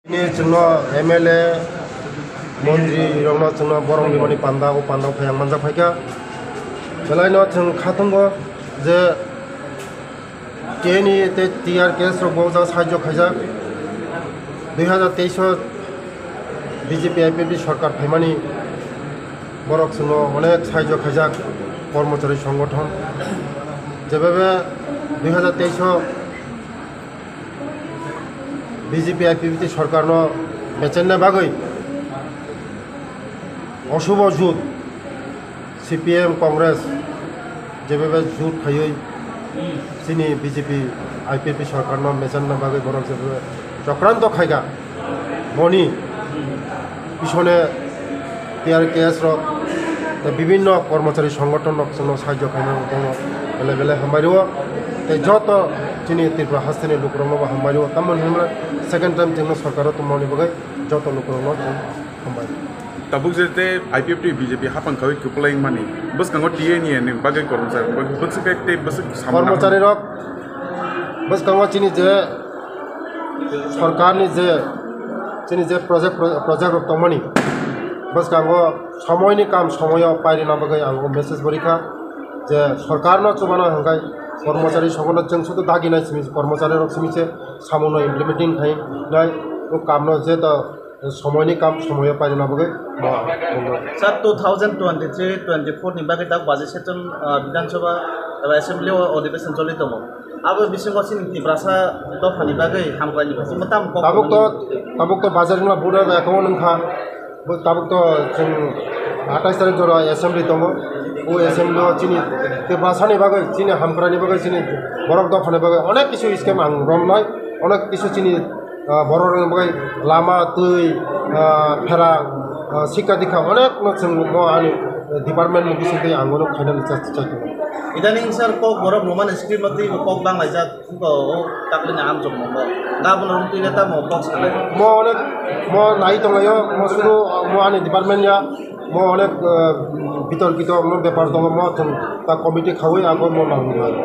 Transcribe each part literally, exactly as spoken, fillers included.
Ni chwngno M L A, montri rokno chwngno borok rimani panda, o panda phai ang manjak phaikha. Belaino chwng khatungo je T N E tei T R K S rok bo jang sahajyo khaijak. Dui hazar teis o B J P I P F T sorkar phaimani borok chwngno onek sahajyo khaijak kormochari songothon. Jebebe dui hazar teis o B J P I P F T sorkarno mechenna bagwi osubo jut C P M Congress jebebe jut khaiwi chini B J P I P F T sorkarno mechenna bagwi borok jebebe chokranto khaikha. Boni pisone T R K S rok tei bibinno kormochari songothon rok chwngno sahajyo khaimani tongo, bele bele hambai rwo. Tei joto chini Tripura hasteni lukurokno bo hambai rwo. Tamoni hwnba second time chwngno sorkaro tongmani bagwi joto lukurokno chwng hambai. Tabuk je tei I P F T B J P hapang khawi kwplai wngmani bwskango T N E ni bagwi kormochari bwswk tei bwswk samung kormochari rok bwskango chini je sorkarni je chini je project, project rok tongmani bwskango somoini kam somoyo pairina bagwi ang o message bo rikha je sorkarno chubano hwnkhai kormochari sogono chwng sudu daginai simi kormochari rok simi se samungno implementing khainai o kamno je to somoini kam somoyo pairina bagwi ma. Sir, two thousand twenty-three twenty-four ni bagwi tak baji session, ah, Bidhan Sabha eba Assembly o odhibeson choli tongo. Abo bisingo chini Tiprasa dophani bagwi hamkraini bagwi mwtam kok tabuk to, tabuk to bazar wngma buda da kamo nungkha. Bo tabuk to chwng atais tarik jora assembly tongo. O assembly o chini Tiprasani bagwi, chini hamkraini bagwi, chini borok dophani bagwi onek kisu scheme ang romnai, onek kisu chini, ah, borok rokni bagwi lama, twi, ah, phera, ah, sikha dikha onek no chwng mo ani department ni bisingtwi ang bono khainani cha-, cha-, cha-. Idaning sir kok borok romani script no twi kok bang laijak. Wngkha o taklini amchok mongo. Gabon rok twi le tamo kok sanai. Mo onek, mo nai tonglaio, mo sudu, mo ani department ya, mo onek, eh, bitor kito mo bepar tongo, mo chwng ta committee khawi ago mo nang nai.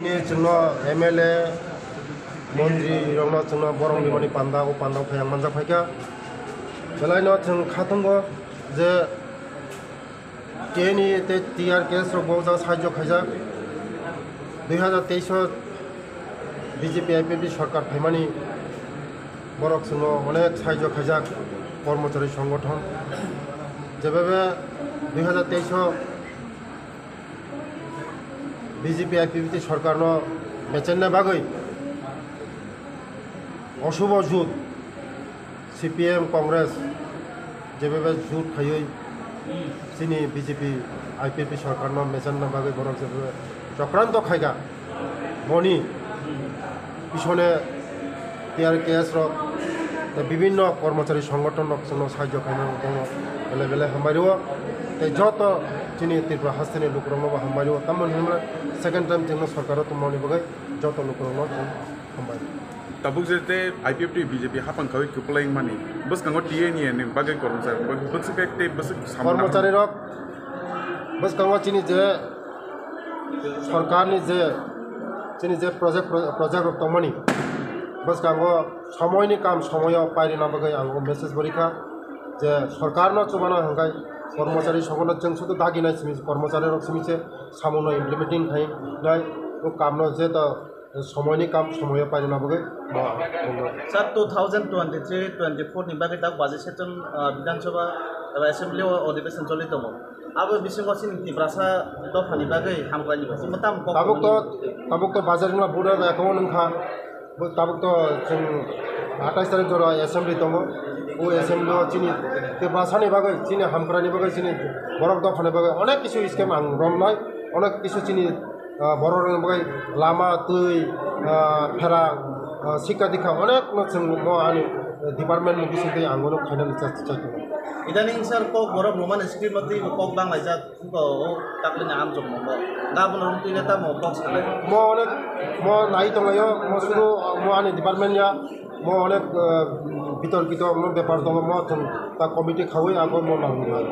Ni chwngno M L A, montri rokno chwngno borok rimani panda, o panda phai ang manjak phaikha. Belaino chwng khatungo je T N E tei T R K S rok bo jang sahajyo khaijak. Dui hazar teis o B J P I P F T sorkar phaimani borok chwngno onek sahajyo khaijak kormochari songothon. Jebebe dui hazar teis o B J P I P F T sorkarno mechenna bagwi osubo jut C P M Congress jebebe jut khaiwi chini B J P I P F T sorkarno mechenna bagwi borok jebebe chokranto khaikha. Boni pisone T R K S rok tei bibinno kormochari songothon rok chwngno sahajyo khaimani tongo, bele bele hambai rwo. Tei joto chini Tripura hasteni lukurokno bo hambai rwo. Tamoni hwnba second time chwngno sorkaro tongmani bagwi joto lukurokno chwng hambai. Tabuk je tei I P F T B J P hapang khawi kwplai wngmani bwskango T N E ni bagwi kormochari bwswk tei bwswk samung kormochari rok bwskango chini je sorkarni je chini je project, project rok tongmani bwskango somoini kam somoyo pairina bagwi ang o message bo rikha je sorkarno chubano hwnkhai kormochari sogono chwng sudu daginai simi kormochari rok simi se samungno implementing khainai o kamno je to somoini kam somoyo pairina bagwi ma. Sir, two thousand twenty-three twenty-four ni bagwi tak baji session, ah, Bidhan Sabha eba Assembly o odhibeson choli tongo. Abo bisingo chini Tiprasa dophani bagwi hamkraini bagwi mwtam kok tabuk to, tabuk to bazar wngma buda da kamo nungkha. Bo tabuk to chwng atais tarik jora assembly tongo. O assembly o chini Tiprasani bagwi, chini hamkraini bagwi, chini borok dophani bagwi onek kisu scheme ang romnai, onek kisu chini, ah, borok rokni bagwi lama, twi, ah, phera, ah, sikha dikha onek no chwng mo ani department ni bisingtwi ang bono khainani cha-, cha-, cha-. Idaning sir kok borok romani script no twi kok bang laijak. Wngkha o taklini amchok mongo. Gabon rok twi le tamo kok sanai. Mo onek, mo nai tonglaio, mo sudu, mo ani department ya, mo onek, eh, bitor kito, mo bepar tongo, mo thwng ta committee khawi ago mo nang nai.